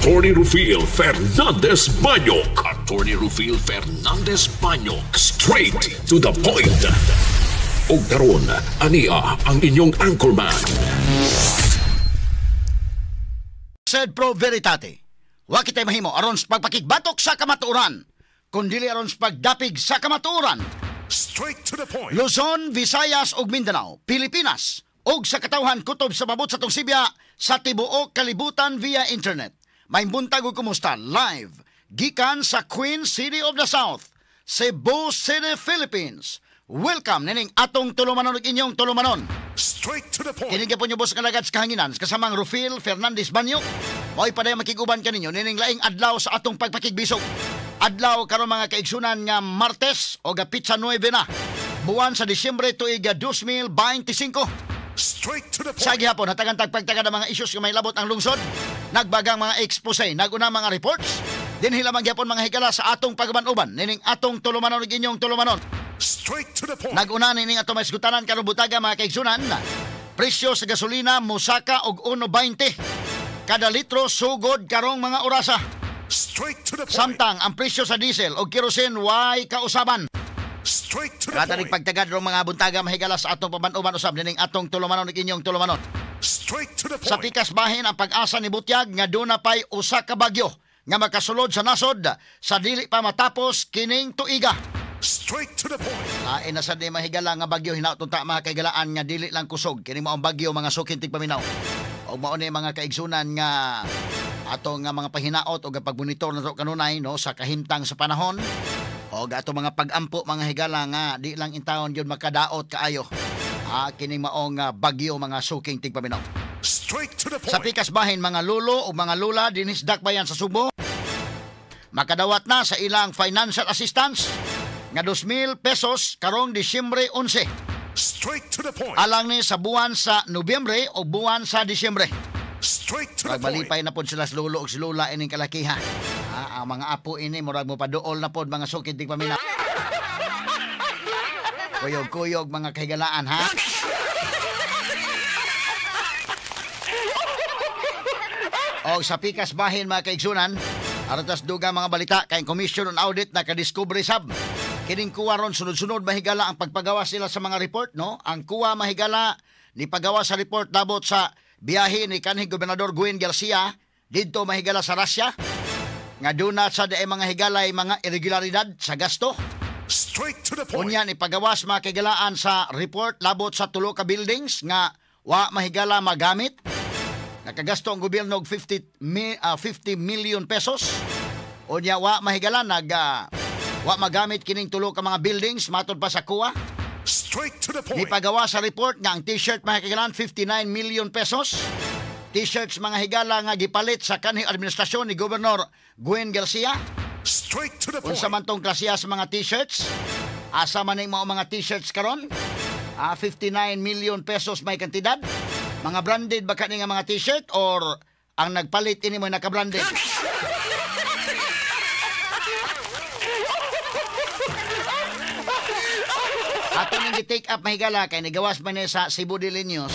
Attorney Rufil Fernandez Banyok. Attorney Rufil Fernandez Banyok. Straight to the point. Og karon, ania ang inyong anchorman. Sed pro veritate. Wa kitay mahimo aron sa pagpakigbatok sa kamatuoran, kundili aron sa pagdapig sa kamatuoran. Straight to the point. Luzon, Visayas ug Mindanao, Pilipinas ug sa katawhan kutob sa mabot sa tong sibya sa tibuok kalibutan via internet. May buntag ug kumusta live gikan sa Queen City of the South, Cebu City, Philippines. Welcome nining atong tulumanon ug inyong tulumanon. Straight to the point. Kini gyapon nyo boss kalagad sa kahanginan kasamang Rufil Fernandez Banyo. Mao'y padayon makig-uban kaninyo nining laing adlaw sa atong pagpakigbisog. Adlaw karon mga kaigsunan nga Martes o ga pitsa 9 na. Buwan sa Disyembre tuig 2025. Straight to the point. Sa gihapon hatagan tagpagtagad ang mga issues nga may labot ang lungsod, nagbagang mga expose, naguna mga reports. Dinhi lamang gihapon mga higala sa atong pagaban-uban nining atong tulumanon ug inyong tulumanon. Straight to the point. Naguna nining atong maisgutanan karong butaga mga kaigsunan. Presyo sa gasolina mosaka og 1.20 kada litro sugod karong mga orasa. Straight to the point. Samtang ang presyo sa diesel og kerosene way kausaban. Straight to the Katanig point. Pagtagad rong mga buntaga mahigala sa atong paban-uban usab nining atong tulumanon ug inyong tulumanon. Straight to the Sa point. pikas bahin ang pag-asa ni Butyag nga duna pay usa ka bagyo nga makasulod sa nasod sa dili pa matapos kining tuiga. Straight to the point. Lain na sa di mahigala nga bagyo hinaot unta mga kaigalaan nga dili lang kusog kini mao ang bagyo mga sukin tigpaminaw. Og mao ni mga kaigsunan nga ato nga mga pahinaot og pagmonitor nato kanunay no sa kahimtang sa panahon og ato mga pag-ampo mga higala nga di lang intawon gyud makadaot kaayo. Kini maong bagyo mga suking tigpaminaw. Straight to the Sa point. pikas bahin mga lulo o mga lula dinis dakbayan sa Subo makadawat na sa ilang financial assistance nga 2,000 pesos karong Disyembre 11. Straight to the point. Alang ni sa buwan sa Nobyembre o buwan sa Disyembre. Straight to the point. Pagmalipay na pod sila sa lulo o sa lula ining kalakiha. Ang mga apo ini murag mo paduol na pod mga sukid tig pamina. Kuyog-kuyog mga kahigalaan ha. O sa pikas bahin mga kaigsunan, aratas duga mga balita kay Commission on Audit nakadiskubre sab. Kining kuwa ron sunod-sunod mahigala ang pagpagawa sila sa mga report, no? Ang kuwa mahigala ni pagawa sa report dabot sa biyahe ni kanhi Gobernador Gwen Garcia didto mahigala sa Russia nga duna sa di mga higalay mga irregularidad sa gasto. Straight to the point. Unya ni pagawas mga kahigalaan sa report labot sa tulo ka buildings nga wa mahigala magamit. Nakagasto ang gobyerno og 50 million pesos. Unya wa mahigala wa magamit kining tulo ka mga buildings matod pa sa kuwa. Straight to the Ni point. pagawa sa report nga ang t-shirt mga kahigalaan 59 million pesos. T-shirts mga higala nga gipalit sa kanhi administrasyon ni Governor Gwen Garcia. Straight to the point. Unsa man tong klasiya sa mga t-shirts? Asa man ning mao mga t-shirts karon? 59 million pesos may kantidad. Mga branded ba kani nga mga t-shirt or ang nagpalit ini mo naka-branded? Ato ning gi-take up mahigala kay nigawas man ni sa Cebu Daily News.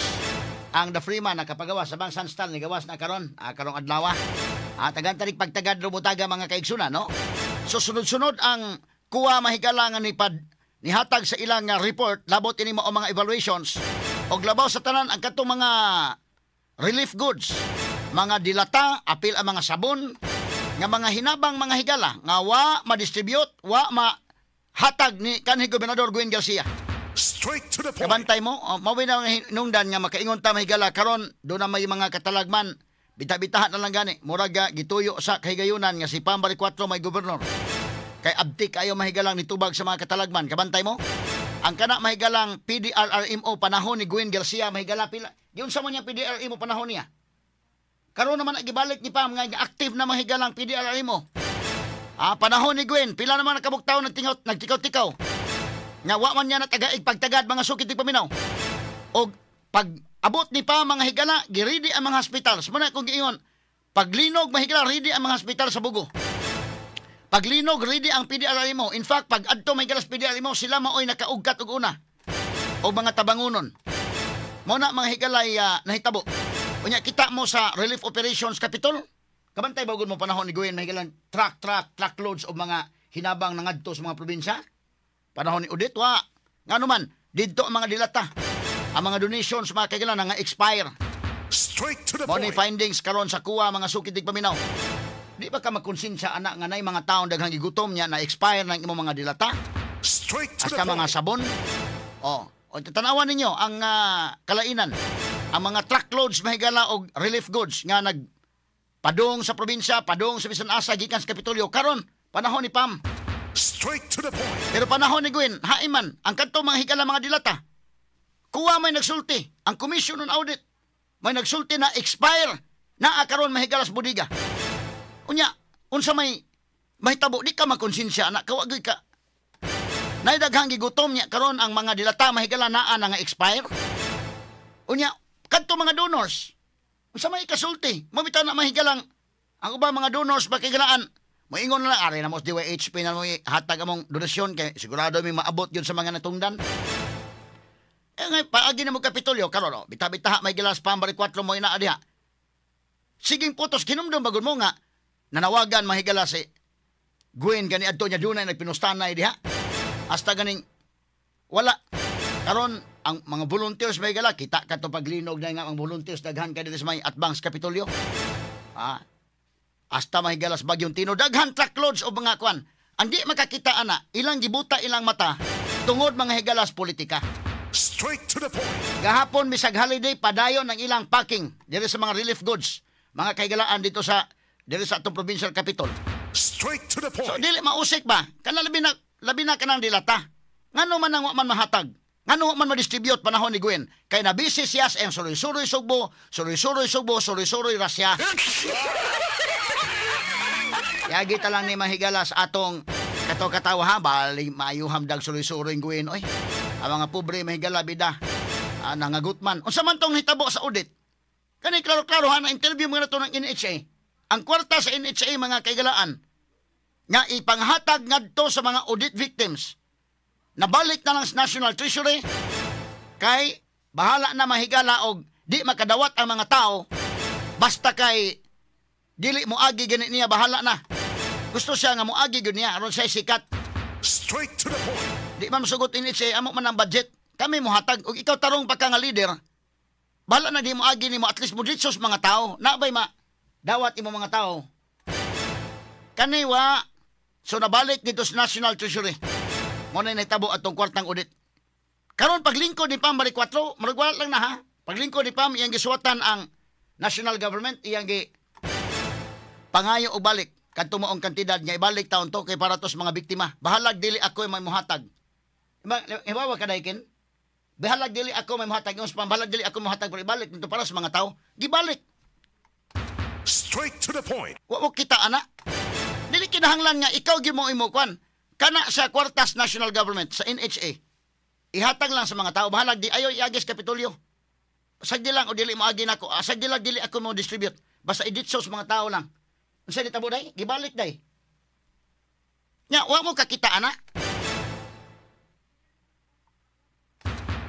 Ang The Freeman nakapagawas sa Bang Sanstal nigawas na karon, karong adlaw. Tagan tarik pagtagad rumutaga mga kaigsunan, no? So sunod-sunod ang kuwa mahigala nga nihatag sa ilang report labot ini mao mga evaluations og labaw sa tanan ang katong mga relief goods, mga dilata, apil ang mga sabon nga mga hinabang mga higala nga wa ma-distribute, wa mahatag ni kanhi Gobernador Gwen Garcia. Straight to the point. Kabantay mo, mao na ang hinungdan nga makaingon ta mahigala karon do na may mga katalagman. Bita-bitahan na lang gani. Murag gituyo sa kahigayunan nga si Pam Baricuatro may gobernador. Kay abtik ayo mahigalang nitubag sa mga katalagman. Kabantay mo? Ang kana mahigalang PDRRMO panahon ni Gwen Garcia mahigala pila. Giunsa man niya PDRRMO panahon niya? Karon naman gibalik ni Pam nga active na mahigalang PDRRMO. Panahon ni Gwen, pila naman nakabuktaw nagtikaw-tikaw. Nga wa man niya natagaig pagtagad mga sukit di paminaw. Og pag abot ni pa mga higala, giridi ang mga hospitals. Muna kung giingon, paglinog mahigala, ready ang mga hospital sa Bugo. Paglinog, ready ang PDRMO. In fact, pag adto mahigala sa PDRMO, sila maoy nakaugkat og una. O mga tabangunon. Mao na mga higalay nahitabo. Unya kita mo sa Relief Operations Capitol, Kabantay ba mo panahon ni Gwen, mahigala truckloads og mga hinabang nangadto sa mga probinsya? Panahon ni Odette, wa. Ngano man, didto ang mga dilata. Ang mga donations, mga kahigalaan, nga expire. Straight to the Mao ni point. findings karon sa COA, mga suki tigpaminaw. Di ba ka makonsensya ana nga nay mga taong daghang gigutom niya na expire ng imong mga dilata? Straight to the Hasta mga point. sabon. Oh, o tanawan ninyo ang kalainan. Ang mga truckloads, mahigala, og relief goods nga nag padung sa probinsya, padung sa bisan asa gikan sa Kapitolyo karon panahon ni Pam. Straight to the point. Pero panahon ni Gwen, haiman ang kadto mga higala mga dilata. COA may nagsulti, ang Commission on Audit may nagsulti na expire naa karon, mahigala, sa bodega. Unya, unsa may mahitabo, di ka makonsensya ana kawagoy ka. Nay daghang gigutom niya karon ang mga dilata, mahigala, naa na nga expire. Unya, kadto mga donors, unsa may kasulti? Mabitaw na, mahigalang ang ubang mga donors makigalaan. Moingon na lang, ari na mo sa DYHP na mo hatag among donasyon kay sigurado may maabot yun sa mga natungdan. Eh ngay paagi na mo Kapitolyo karon, oh, bita-bitaha may gilas Pambari 4 mo ina diha. Siging putos, kinumdum bagod mo nga nanawagan, mahigala, si Gwen gani adto niya dunay nagpinustanay diha. Hasta ganing wala karon ang mga volunteers, mahigala, kita ka to paglinog na nga ang volunteers daghan kay diri sa may atbang sa Kapitolyo. Ah. Hasta mahigala sa Bagyong Tino daghan truckloads o mga kwan. Ang di makakita ana, ilang gibuta ilang mata tungod, mga higala, sa politika. Straight to the point. Gahapon bisag holiday, padayon ang ilang packing diri sa mga relief goods, mga kahigalaan, dito sa diri sa atong provincial capital. Straight to the So point. dili mausik ba? Kana labi na kanang dilata. Ngano man ang wa man mahatag? Ngano wa man ma-distribute panahon ni Gwen? Kay na busy siya sa iyang suroy-suroy sugbo, suroy-suroy sugbo, suroy-suroy rasya. Yagi ta lang ni, mahigala, sa atong kato katawa ha, bali maayuham dag suroy-suroy Gwen oy. Ang mga pobre, mahigala, bida. Ah, nangagut man. Unsa man tong hitabo sa audit? Kani klaro-klaro ha, na interview mga nato ng NHA. Ang kwarta sa NHA, mga kaigalaan, nga ipanghatag ngadto sa mga audit victims, nabalik na lang sa National Treasury kay bahala na, mahigala, og di makadawat ang mga tao basta kay dili mo agi gani niya, bahala na. Gusto siya nga moagi gyud niya aron siya sikat. Straight to the point. Di man mosugot NHA, amo man ang budget. Kami mohatag og ikaw tarong pa ka nga leader. Bahala na di mo agi nimo, at least mo sa mga tao. Na bay ma dawat imo mga tao. Kaniwa so nabalik dito sa National Treasury. Mo na nahitabo atong kwartang audit. Karon paglingkod ni Pam Baricuatro, murag wala lang na ha. Paglingkod ni Pam, iyang gisuwatan ang national government, iyang gi pangayo og balik kadto maong kantidad nga ibalik taon to kay para to sa mga biktima. Bahalag dili ako may muhatag. Ibawa ka daikin? Bahalag dili ako may muhatag. Yung spam, bahalag dili ako muhatag pero ibalik nito para sa mga tao. Gibalik. Straight to the point. Wa mo kita ana. Dili kinahanglan nga ikaw gyud mo imo kwan. Kana sa kwartas national government sa NHA. Ihatag lang sa mga tao. Bahalag di ayo iagis Kapitolyo. Sagdi lang o dili mo agi nako. Ah, sagdi lang dili ako mo distribute. Basta iditso sa mga tao lang. Unsa di tabo day? Gibalik day. Nya wa mo kakita ana.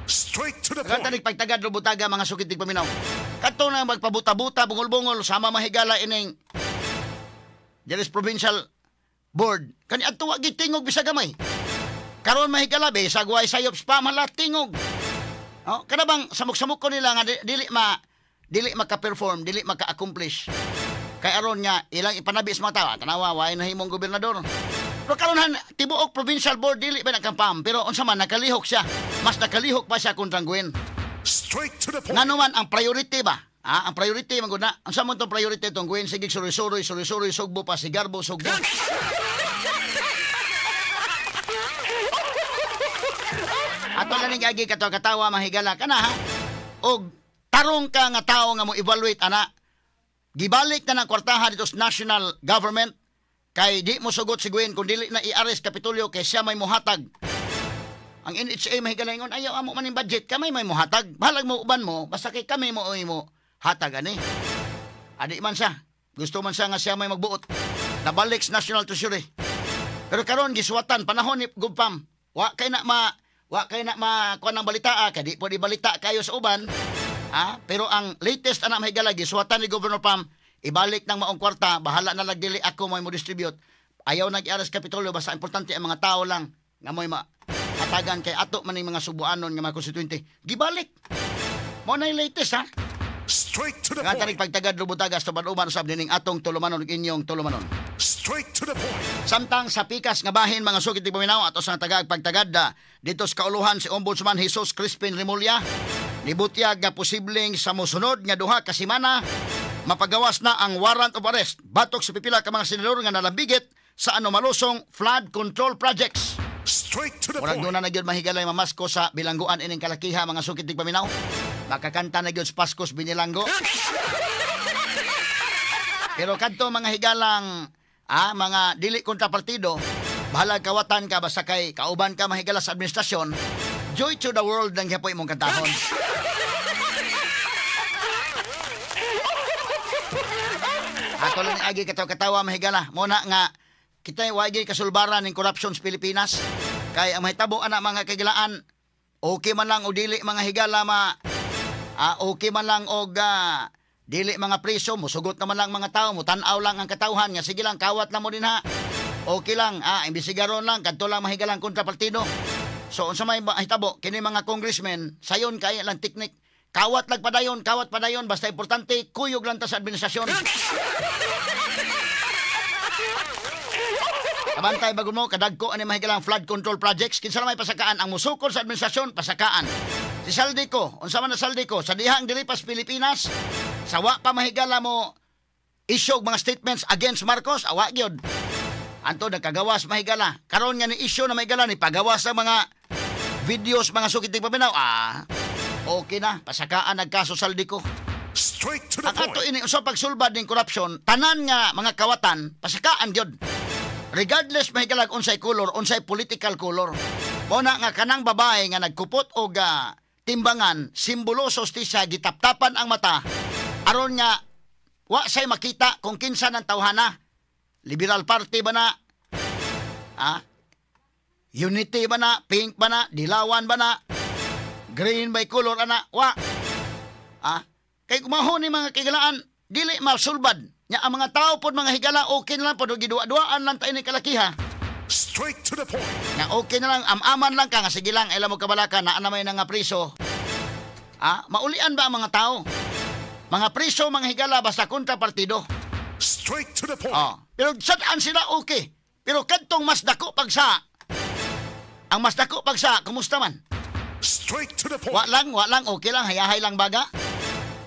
Straight to the Kanta point. ni pagtagad butaga, mga sukit paminaw. Kadto na magpabuta-buta bungol-bungol sama, mahigala, ining Jeris Provincial Board. Kani adto wa gitingog bisag gamay. Karon, mahigala, bisag way sayop pa mala tingog. Oh, kana bang samok-samok ko nila nga dili maka-perform, dili maka-accomplish. Kay aron nga ilang ipanabi sa mga tao, "Ah, tanawa way na himong gobernador." Pero karon han tibuok provincial board dili ba nakampam, pero unsa man nakalihok siya. Mas nakalihok pa siya kontra Gwen. Straight to the point. Ngano man ang priority ba? Ah, ang priority man gud na. Unsa man tong priority tong Gwen, sige suroy-suroy, suroy-suroy sugbo pa si Garbo sugbo. Ato lang ning agi kato katawa, mahigala ka na ha. Og tarong ka nga tao nga mo evaluate ana. Gibalik na ng kwartaha dito sa national government kay di mo sugot si Gwen kung dili na i-arrest Kapitolyo kay siya may muhatag. Ang NHA, mahigala, ingon ayaw amo man ning budget, kami may muhatag. Bahalag mo uban mo basta kay kami mo oy mo hatag ani. Adi man siya. Gusto man siya nga siya may magbuot. Nabalik sa National Treasury. Pero karon gisuwatan panahon ni Gupam. Wa kay na ma kuan ng balita ah, kay di pwede balita kayo sa uban. Ah, pero ang latest ana, mahigala, gisuwatan ni Governor Pam Ibalik ng maong kwarta, bahala na lang dili ako mo distribute. Ayaw nag-iaras Kapitolyo, basta importante ang mga tao lang nga mo'y hatagan kay ato man ning mga subuanon nga mga konstituente. Gibalik. Mo na yung latest ha. Straight to the Nga tanig point. Pagtagad lubutagas tuban-uban usab nining atong tulumanon ug inyong tulumanon. Straight to the point. Samtang sa pikas nga bahin, mga sukit ti paminaw ato sa tagag pagtagad dito sa kauluhan, si Ombudsman Jesus Crispin Remulla nibutyag nga posibleng sa mosunod nga 2 ka semana mapagawas na ang warrant of arrest batok sa pipila ka mga senador nga nalambigit sa anomalosong flood control projects. Straight to the Murag point. doon na gyud mahigalay mamasko sa bilangguan ining kalakiha, mga sukit paminaw. Makakanta na gyud sa Paskos Binilanggo. Pero kadto mga higalang mga dili kontra partido, bahalag kawatan ka basta kay kauban ka mahigala sa administrasyon, "Joy to the World" lang gyapon imong kantahon. Ato lang agi katawa-katawa, mahigala. Muna nga kita wa gyud kasulbaran ning corruption sa Pilipinas. Kay ang mahitabo ana, mga kagilaan, okay man lang o dili mga higala ma okay man lang og dili mga preso, musugot naman lang mga tao, mutan-aw lang ang katawhan nga sige lang, kawat lang mo din ha. Okay lang, imbisigaron lang kadto lang mahigalang kontra partido. So unsa may mahitabo kini mga congressmen, sayon kay lang teknik. Kawat lang padayon, kawat padayon, basta importante kuyog lang ta sa administrasyon. Kabantay bago mo, kadagko ani mahigalang flood control projects, kinsa na may pasakaan ang musukol sa administrasyon, pasakaan. Si Zaldy Co, unsa man na Zaldy Co, sa dihang dili pas Pilipinas, sa wa pa mahigala mo issue og mga statements against Marcos, awa gyud. Anto nagkagawas mahigala. Karon nga ni issue na mahigala ni pagawas ang mga videos, mga sukit paminaw. Okay na, pasakaan nagkaso Zaldy Co. Straight to the Ang ato point. ini usa pagsulbad ning corruption, tanan nga mga kawatan pasakaan gyud. Regardless mahigalag unsay color, unsay political color. Mao na nga kanang babae nga nagkupot og timbangan, simbolo sa hustisya, gitaptapan ang mata aron nga wa say makita kung kinsa ng tawhana. Liberal Party ba na? Unity ba na? Pink ba na? Dilawan ba na? Green by color ana? Wa. Kay kumahon ni mga kigalaan, dili masulbad. Nya ang mga tao pod mga higala, okay na lang pod giduwa-duaan lang tayo ni kalakiha. Straight to the point. Nga okay na lang, am-aman lang ka nga sige lang, alam mo kabalaka na may nga priso. Maulian ba ang mga tao? Mga priso, mga higala, basta kontra partido. Straight to the point. Oh. Pero sadaan sila okay. Pero kadtong mas dako pagsa. Ang mas dako pagsa, kumusta man? Straight to the point. Wa lang, okay lang, hayahay lang baga.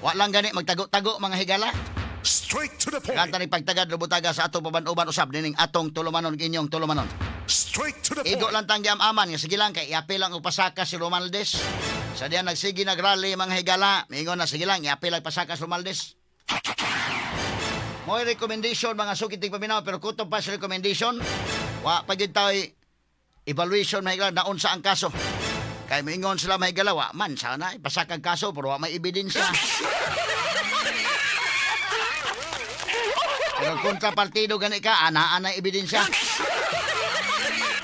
Wa lang gani magtago-tago mga higala. Straight to the point. Kanta ni pagtagad rubutaga sa atong paban-uban usab nining atong tulumanon inyong tulumanon. Straight to the Igo point. lang tang aman nga sige lang kay iapil lang og pasaka si Romualdez. Sa diyan nagsige nagrally mga higala, miingon na sige lang iapil lang pasaka si Romualdez. Mo'y recommendation, mga sukit paminaw, pero kutob pa sa recommendation, wa pa gyud tayo evaluation mga higala naunsa ang kaso. Kay miingon sila mga higala, wa man sana ipasaka ang kaso pero wa may ebidensya. Pero kontra partido gani ka, ana-ana ebidensya.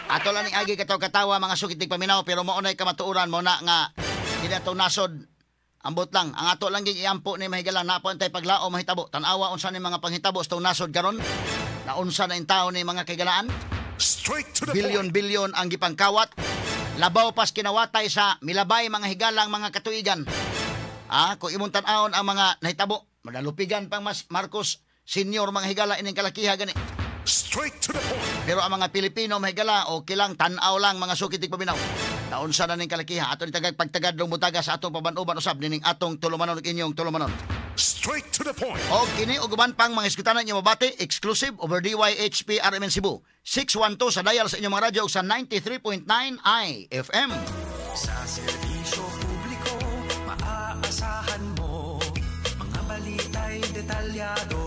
Ato lang ning agi kataw-katawa mga sukit paminaw, pero mao nay kamatuoran mo na nga kini atong nasod. Ambot lang ang ato lang ging iampo ni mahigala na po antay paglao mahitabo. Tan-awa unsa ni mga panghitabo sa atong nasod karon. Naunsa na intawon ni mga kaigalaan. Straight to the Bilyon point. Bilyon ang gipangkawat. Labaw pas kinawatay sa milabay mga higalang mga katuigan. Kung imong tan-awon ang mga nahitabo, madalupigan pang mas Marcos Senior mga higala ining kalakiha gani. Straight to the point. Pero ang mga Pilipino mga higala, okay lang, tan-aw lang mga sukit paminaw. Naunsa na ning kalakiha ato ni tagag pagtagad butaga sa atong paban-uban usab nining atong tulumanon ug inyong tulumanon. Straight to the point. Og kini og uban pang mga iskutanan inyo mabati exclusive over DYHP RMN Cebu 612 sa dial sa inyong mga radyo ug sa 93.9 IFM. Sa serbisyo publiko, maaasahan mo. Mga balita'y detalyado.